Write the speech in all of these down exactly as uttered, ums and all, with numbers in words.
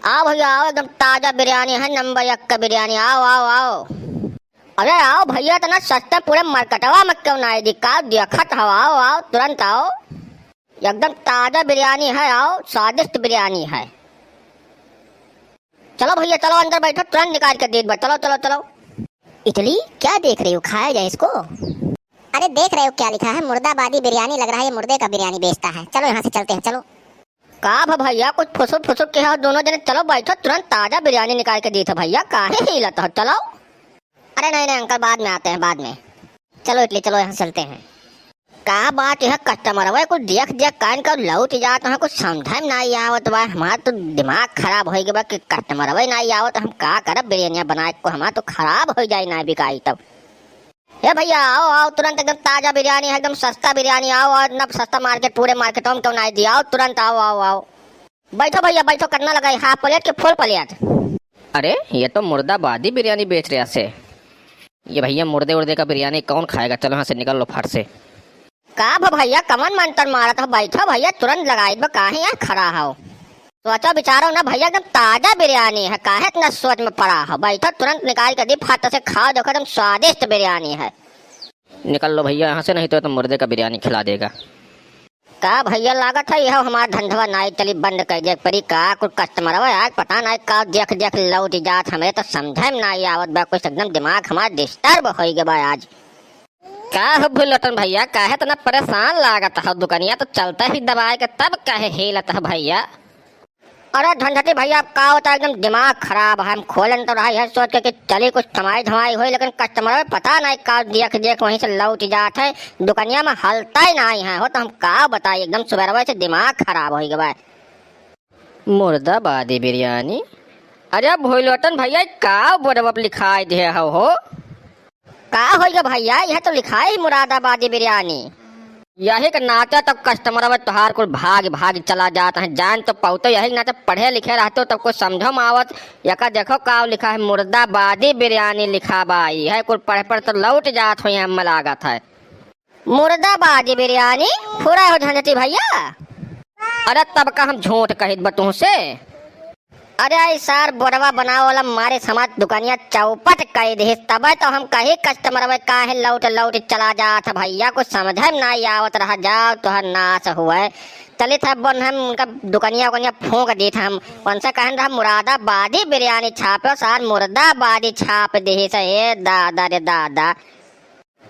आओ भइया, आओ, एकदम ताजा बिरयानी है, नंबर एक का बिरयानी, आओ, आओ, आओ। अरे आओ भइया, इतना सस्ता पूरे मार्केटवा में क्यों नाहीं दी? का देखत हव? आओ, आओ, तुरंत आओ, एकदम ताजा बिरयानी है, आओ, स्वादिष्ट बिरयानी है। चलो भइया, चलो अंदर बैठो, तुरंत निकाल के देत बा, चलो, चलो, चलो। इटली, क्या देख रहे हो, खाया जाए इसको? अरे देख रहे हो क्या लिखा है, मुर्दाबादी बिरयानी, लग रहा है ये मुर्दे का बिरयानी बेचता है, चलो यहाँ से चलते हैं, चलो। का भा भइया, कुछ फुसुर फुसुर के हो दोनों जने, चलो बैठो, तुरंत ताजा बिरयानी निकाल के देत ह भइया, काहे हिलत हो, चलो। अरे नहीं नहीं अंकल, बाद में आते हैं, बाद में। चलो इटली, चलो यहाँ से चलते हैं। का बात है, कस्टमरवे कुछ देख देख कान का लौट जात है, कुछ समझे में नाहीं आवत बा। हमार तो दिमाग खराब होइ गवा कि कस्टमरवे नाहीं आवत, हम का करब, बिरयानिया बनाए को हमार तो खराब होइ जाई, नाहीं बिकाई तब। ए भइया, आओ, आओ, तुरंत एकदम ताजा बिरयानी है, एकदम सस्ता बिरयानी, आओ, आओ, इतना सस्ता मार्केट, पूरे मार्केटों में क्यों नाहीं दिया, आओ, तुरंत आओ, आओ, आओ। बैठो भइया, बैठो, कितना लगाई, हाफ प्लेट के फुल प्लेट? अरे, ये तो मुर्दाबादी बिरयानी बेच रहा से। ये भइया, मुर्दे उर्दे का बिरयानी कौन खाएगा? चलो यहाँ से निकल लो फट से। का भा भइया, कमन मंतर मारत हो? बैठो भइया, तुरंत लगाई बा, काहे यहाँ खड़ा हो? सोचो विचारो ना भइया, एकदम ताजा बिरयानी है, काहे इतना सोच में पड़ा हो? बैठो, तुरंत निकाल के दी, फट से खाओ, देखो एकदम स्वादिष्ट बिरयानी है। निकल लो भइया यहाँ से, नहीं तो, तो मुर्दे का बिरयानी खिला देगा। का भइया, लागत है यह हमार धंधवा नाहीं चली, बंद कर दे परी का? कुछ कस्टमरवा आए, पता नाहीं का देख देख लौट जात, हमें तो समझे में नाहीं आवत बा कुछ, एकदम दिमाग हमार डिस्टर्ब होइ गवा आज। का हो भुलटन भइया, काहे इतना परेशान लागत हो? दुकनिया तो चलता ही दबाए के, तब काहे हिलत हो भइया? अरे झंझटी भइया, अब का होता, एकदम दिमाग खराब है। हम खोलन तो रहा यह सोच के कि चली कुछ कमाई धमाई होई, लेकिन कस्टमर पता नाहीं का देख देख वहीं से लौट जात है, दुकनिया में हलता ही नाहीं है हो। तो हम का बताई, एकदम सुबेरवे से दिमाग खराब होइ गवा है। मुर्दाबादी बिरयानी? अरे भुलटन भइया, का बोर्डवा पे लिखाई दे हो, हो? का होइगा भइया, यह तो लिखाई मुरादाबादी बिरयानी। यही के नाते तब कस्टमरवा तोहार कुल भाग भाग चला जात है, जान तो पौते यही के नाते पढ़े लिखे रहते तब कुछ समझो में आवत। यका देखो का लिखा है, मुर्दाबादी बिरयानी लिखा बा, यह कुल पढ़ पढ़ तो लौट जात हो, यहाँ में लागत है। मुर्दाबादी बिरयानी फुरा हो झंझटी भइया। अरे तब का हम झूठ कहित बा तुहसे? अरे ई सार बोर्डवा बनावे वाला मारे समाज दुकानिया चौपट कइ दिहिस, तबे तो हम कही कस्टमरवे काहे लौट लौट चला जात है भइया, कुछ समझे में नाहीं आवत रहा, जाओ तोहर नाश हुए। चलित है बन हम उनका दुकानिया उकानिया फूंक दीत हम, उनसे कहन रहा मुरादाबादी बिरयानी छापो, सार मुर्दाबादी छाप दिहिस, ए दादा रे दादा।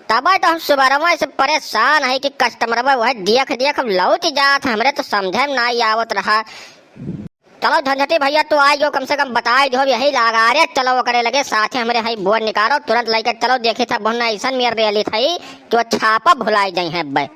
तबे तो हम सुबेरवा से परेशान है कि कस्टमरवा वह देख देख हम लौट जात है, हमरे तो समझे में नाहीं आवत रहा। चलो झंझटी भइया, तू आई गयो, कम से कम बताई दिहो, यही लागा रे, चलो ओकरे लगे साथे हमरे हई बोर्ड निकालो, तुरंत लइके चलो, देखी था बोहना ऐसन मेर रेली थई कि वो छापा भुलाई जाई है अब्बे।